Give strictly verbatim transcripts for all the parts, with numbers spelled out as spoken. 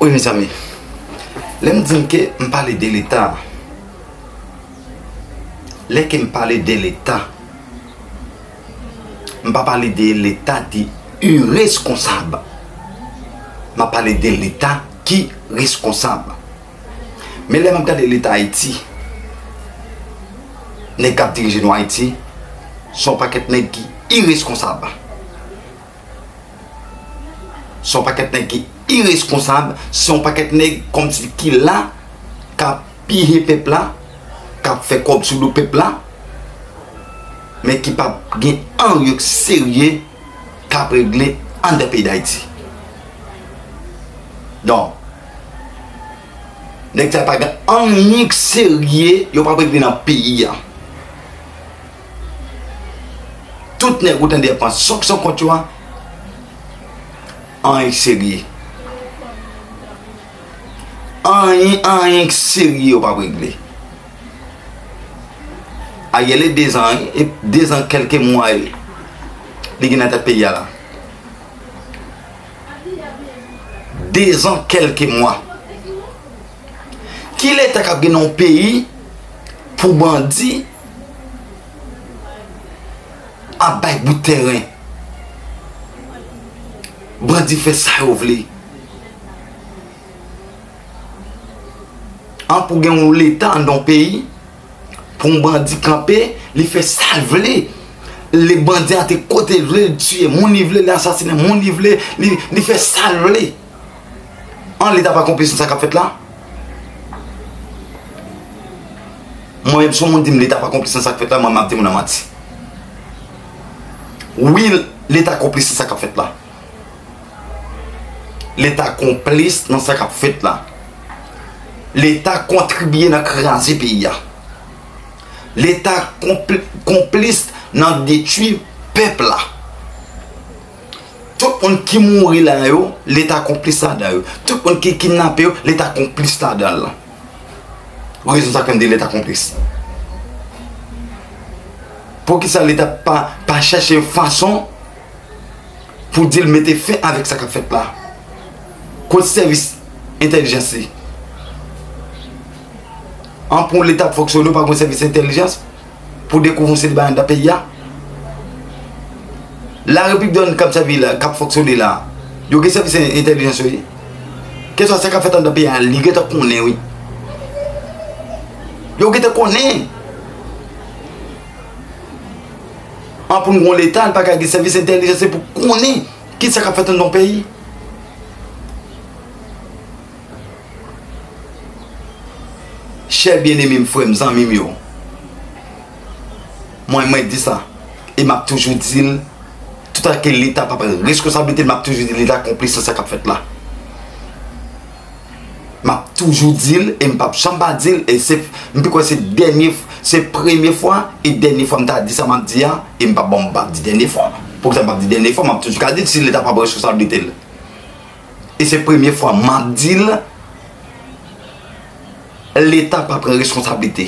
Wi, mezanmi, lè m di m ke m pale de Leta, lè ke m pale de Leta, m pa pale de Leta de ireskonsab. M ap pale de Leta ki reskonsab. Men lè m ap gade Leta Ayiti, nèg k ap dirije nou Ayiti, se yon pakèt nèg ki ireskonsab. Se yon pakèt nèg ki ireskonsab, se yon pakèt nèg kòmsi ki la, k ap piye pèp la, k ap fè kòb sou do pèp la, men ki p ap gen anyen k serye k ap regle anndan peyi Dayiti. Donk, nèg sa yo pa gen anyen k serye yo p ap regle nan peyi a. Tout nèg ou tande y ap pran sanksyon kont yo a, anyen k serye. Anyen, anyen k serye yo p ap regle. Ariel e dezan, e dezan kèlke mwa li gen nan tèt peyi a la. Dezan kèlke mwa. Ki Leta k ap gen nan yon peyi pou bandi ap bay bout tèren? Bandi fè sa yo vle. An pou gen yon Leta anndan yon peyi, pou yon bandi kanpe, li fè sa l vle. Li bandi antre kote l vle, li tiye moun li vle, li asasinen moun li vle, li, li fè sa l vle. An Leta pa konplis nan sa k ap fèt la? Mwen menm, si yon moun di m Leta pa konplis nan sa k fèt la, mwen m ap di moun nan manti. Wi, Leta konplis nan sa k ap fèt la. Leta konplis nan sa k ap fèt la. Leta kontribye nan kraze peyi a. Leta konpli-, konplis nan detwi pèp la. Tout moun ki mouri la yo, Leta konplis ladan yo. Tout moun ki kidnape yo, Leta konplis ladan l. Rezon sa k fè m di Leta konplis. Poukisa Leta pa, pa chèche fason pou di l mete fen avèk sa k ap fèt la? Kot sèvis entèlijans li? An pou Leta ap fonksyone, ou pa gen sèvis entèlijans pou dekouvri yon seri de bagay anndan peyi a? La République de Honduras k ap sèvi la, k ap fonksyone la, yo gen sèvis en-, entèlijans yo ye? Keswa sa k ap fèt anndan peyi a, li gentan konnen, wi. Yo gentan konnen. An pou n gen yon Leta, li pa ka gen sèvis entèlijans pou konnen ki sa k ap fèt anndan yon peyi. Chè byeneme m, frè m, zanmi m yo, mwen, mwen di sa, e m ap toujou di l, toutan ke Leta pa pran reskonsablite l, m ap toujou di Leta konplis nan sa k ap fèt la. M ap toujou di l, e m p ap janm pa di l, e se, m pi kwè se dènye, se premye fwa e dènye fwa m ta di sa m ap di a, e m p ap, bon, m p ap di dènye fwa. Poukisa m p ap di dènye fwa? M ap toujou ka di l si Leta pa pran reskonsablite l. E se premye fwa m ap di l, Leta pa pran reskonsablite.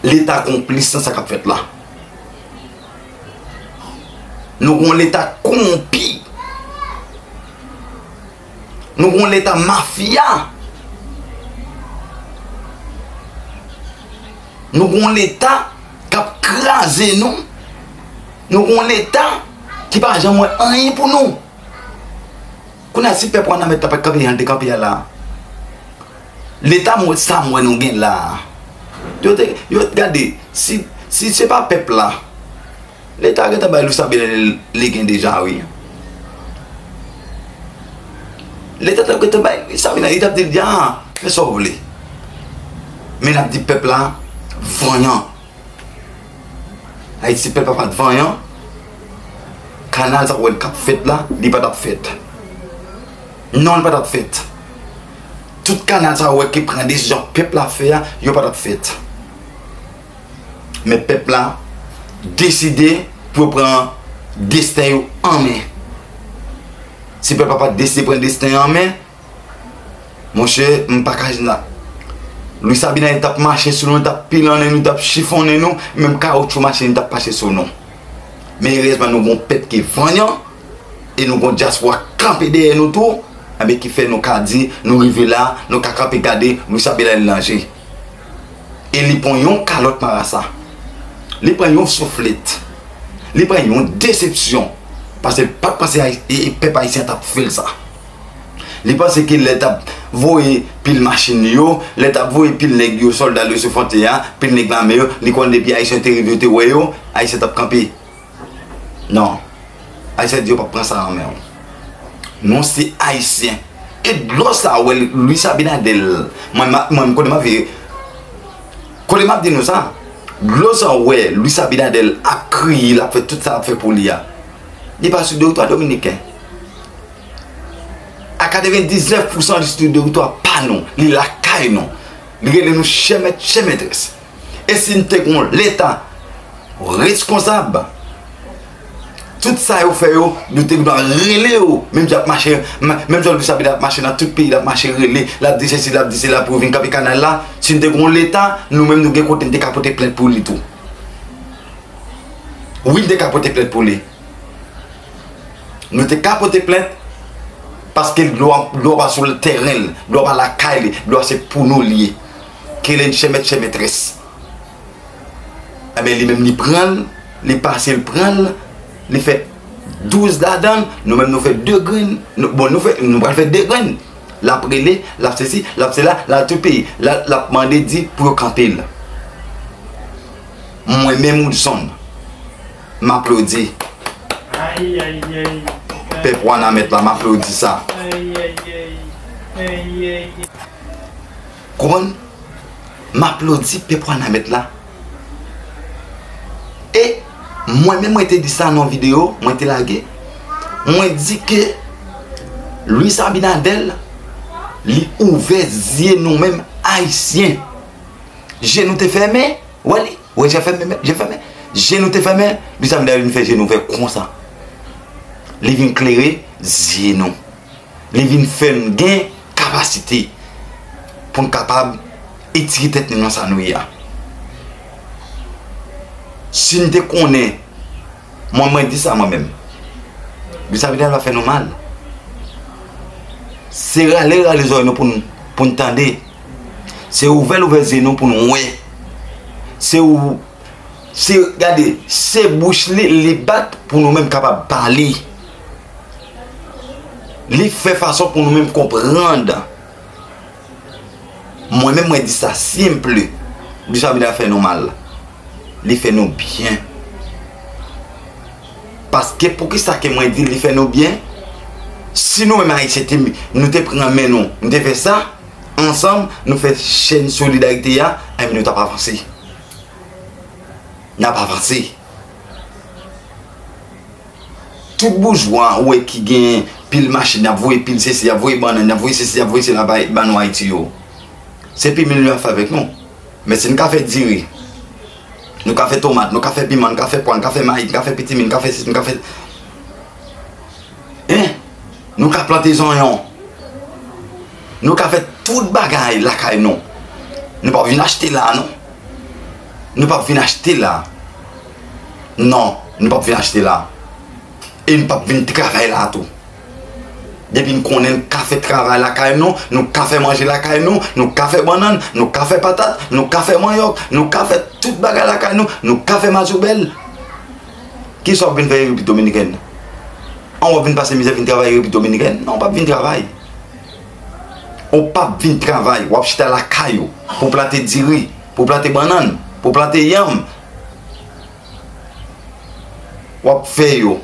Leta konplis nan sa k ap fèt la. Nou gon Leta kowonpi. Nou gon Leta mafya. Nou gon Leta k ap kraze nou. Nou gon Leta ki pa janm wè anyen pou nou. Kounye a, si pèp Wanament la pa t kanpe jan l te kanpe a la, Leta m wè sa m wè nou gen la a. Yo te, yo gade, si, si se pa pèp la, Leta gentan bay Louis Sabin li, li gen deja, wi. Leta t ap gentan bay Louis Sabin, li t ap di l, "Ya, fè sa w vle." Men l ap di pèp la, vanyan. Ayiti pèp la pa t vanyan, kanal sa w wè l k ap fèt la, li pa t ap fèt. Non, li pa t ap fèt. Tout kanal sa w wè ki pran desizyon pèp la fè a, yo pa t ap fèt. Men pèp la deside pou yo pran desten yo an men. Si pèp la pa t deside pran desten an men, monchè, m pa ka jwenn la. Louis Sabinac t ap mache sou nou, li t ap pilannen nou, li t ap chifonnen nou, menm kawotchou machin li t ap mache sou nou. Men erezman, nou gon pèp ki vanyan, e nou gon dyaspora k kanpe dèyè nou tou, Enben ki fè nou ka di, nou rive la, nou ka kanpe gade Luis Abinader nan je. E li pran yon kalòt marasa. Li pran yon souflèt. Li pran yon desepsyon. Paske l pa t panse Ayi-, e, e pèp ayisyen t ap fè l sa. Li panse ke lè l t ap voye pil machin li yo, lè l t ap voye pil nèg yo, sòlda l yo sou fwontyè a, pil nèg lame yo, li konn depi ayisyen te rive, yo te wè yo, ayisyen t ap kanpe. Non. Ayisyen di yo p ap pran sa nan men w. Nou se ayisyen. E dlo sa w wè Luis Abinader, mwen, ma-, mwen, kote m ap viv, kote m ap di nou sa, dlo sa w wè Luis Abinader ap kriye, l ap fè tout sa l ap fè pou li a, li pa sou teritwa dominiken. A katrevendiznèf pousan li sou teritwa pa nou, li lakay nou. Li rele nou chè mèt, chè mètrès. E si n te gen yon Leta reskonsab, tout sa yo fè yo, nou te dwe rele yo. Menm jan ap mache, menm jan Luis Abinader ap mache nan tout peyi, l ap mache rele, l ap di sesi, l ap di sela pou yo vin kanpe kanal la. Si n te gen yon Leta, nou menm nou gen kote n te ka pote plent pou li tou. Wi, n te ka pote plent pou li. Nou te ka pote plent paske dlo a, dlo a pa sou tèren l, dlo a pa lakay li, dlo a se pou nou li ye. Ke l chè mèt chè mètrès. Enben, li menm li pran l, li pase l pran l, li fè douz ladan l, nou menm nou fè de grenn, nou, bon, nou fè, nou pral fè de grenn. L ap rele, l ap sesi, l ap sela, l al tout peyi. L ap, l ap mande di pou yo kanpe l. Mwen menm Wilson, m aplodi. Pèp Wanament la, m aplodi sa. Konprann? M aplodi pèp Wanament la. E mwen menm, mwen te di sa nan yon videyo mwen te lage. Mwen di ke Luis Abinader, li ouvè zye nou menm Ayisyen. Je nou te fèmen, wè li, wè je fèmen, je fèmen. Je nou te fèmen, Luis Abinader vin fè je nou ouvè konsa. Li vin klere zye nou. Li vin fè n gen kapasite pou n kapab etire tèt nou nan sa nou ye a. Si n te konnen, mwen, mwen di sa mwen menm, Luis Abinader pa fè nou mal. Se rale, rale zòrèy nou pou n, pou n tande. Se ouvè l, ouvè zye nou pou n wè. Se ou Se, gade, se bouch li, li bat pou nou menm kapab pale. Li fè fason pou nou menm konprann. Mwen menm, mwen di sa senpleman. Luis Abinader fè nou mal. Li fè nou byen. Paske poukisa ke mwen di li fè nou byen? Si nou menm Ayisyen te, nou te pran men nou, nou te fè sa ansanm, nou fè chèn solidarite a, enben nou t ap avanse. N ap avanse. Tout boujwa ou wè ki gen pil machin, y ap voye pil sesi, y ap voye bannann, y ap voye sesi, y ap voye sela ba, ba nou Ayiti yo. Se pi mil yo ap fè avèk nou. Men si n ka fè diri, nou ka fè tomat, nou ka fè piman, nou ka fè pwa, nou ka fè mayi, nou ka fè pitimi, nou ka fè sesi, nou ka fè Hein? Nou ka plante zonyon. Nou ka fè tout bagay lakay nou. Nou p ap vin achte la, non. Nou p ap vin achte la. Non, nou p ap vin achte la. E nou p ap vin travay la tou. Depi n konnen n ka fè travay lakay nou, nou ka fè manje lakay nou, nou ka fè bannann, nou ka fè patat, nou ka fè manyòk, nou ka fè tout bagay lakay nou, nou ka fè mazoubèl. Kisa w ap vin fè Repiblik Dominikèn? An w ap vin pase mizè, vin travay Repiblik Dominikèn? Non, w p ap vin travay. Ou p ap vin travay, w ap chita lakay ou, pou w plante diri, pou w plante bannann, pou w plante yanm. W ap fè yo.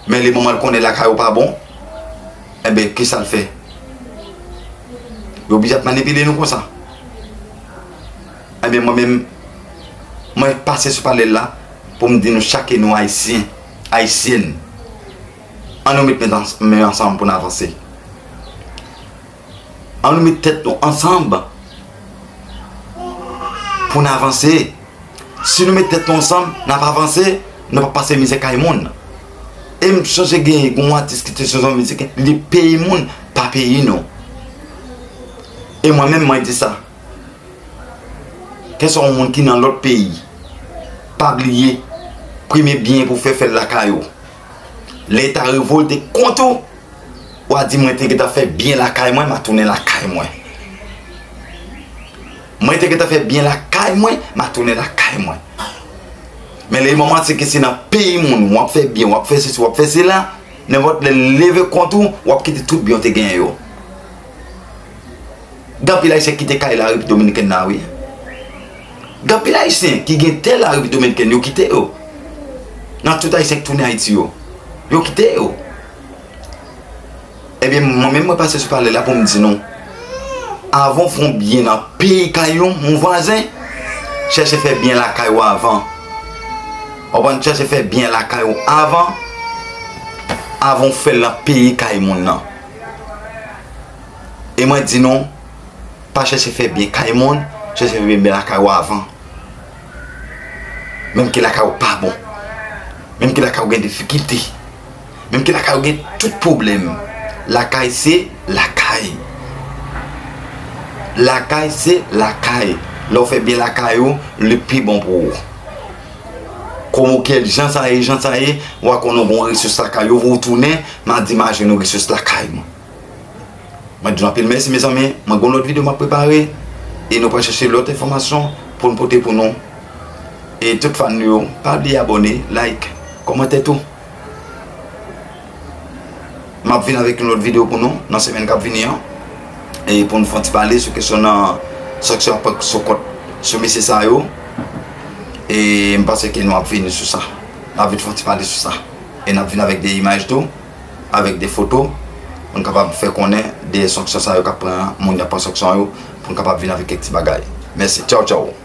Men lè manman l konnen lakay ou pa bon, enben, kisa l fè? Yo oblije ap manipile nou konsa. Enben, mwen menm, mwen pase sou panèl la pou m di nou chak e nou Ayisyen, Ayisyèn, ann nou met men ans-, men ansanm pou n avanse. Ann nou met tèt nou ansanm pou n avanse. Si nou met tèt nou ansanm, n ap avanse, nou p ap pase mizè kay moun. E m sonje gen, gen yon atis ki te sot yon mizik, li di, peyi moun, pa peyi nou. E mwen menm, mwen di sa. Kèlkeswa yon moun ki nan lòt peyi, pa bliye, premye byen pou fè, fè l lakay ou. Lè Eta revòlte kont ou, W a di mwen te gentan fè byen lakay mwen, m a tounen lakay mwen. Mwen te gentan fè byen lakay mwen, m a tounen lakay mwen. Men lè moman se ke se nan peyi moun, w ap fè byen, w ap fè sesi, w ap fè sela, nenpòt lè leve kont ou, w ap kite tout byen w te genyen yo. Gen anpil Ayisyen ki kite kay Larepiblik Dominikèn la, wi. Gen anpil Ayisyen ki gen tè Larepiblik Dominikèn, yo kite yo. Nan tout Ayisyen ki tounen Ayiti yo, yo kite yo. Ebyen, mwen menm mwen pase sou palè la pou m di nou, avan w fè yon byen nan peyi kay yon, yon vwazen, chèche fè byen lakay ou avan. W konprann? Chèche fè byen lakay ou avan, avan w fè l nan peyi kay moun nan. E mwen di nou, pa chèche fè byen kay moun, chèche fè byen lakay ou avan. Menm ke lakay ou pa bon, menm ke lakay ou gen difikilte, menm ke lakay ou gen tout pwoblèm, lakay se lakay. Lakay se lakay. Lè w fè byen lakay ou, li pi bon pou ou. Kòm ou kè jan sa ye, jan sa ye, w a konnen w gen yon resous lakay ou, ou tounen, m a di m a jwenn yon resous lakay mwen. Mwen di nou anpil mèsi, mezanmi. Mwen gen yon lòt videyo m ap prepare. E nou pral chèche lòt enfòmasyon pou n pote pou nou. E tout fan nou yo, pa bliye abòne, like, kòmante tou. M ap vin avèk yon lòt videyo pou nou nan semèn k ap vini an. E pou n fè yon ti pale sou kesyon nan sanksyon ap pran sou kont sou mesye sa yo. E m panse ke nou ap vini sou sa. N ap vin fè yon ti pale sou sa. E n ap vin avèk de imaj tou, avèk de foto, pou n kapab fè konnen de sanksyon sa yo k ap pran moun y ap pran sanksyon yo, pou n kapab vin avèk kèk ti bagay. Mèsi. Tchaw, tchaw.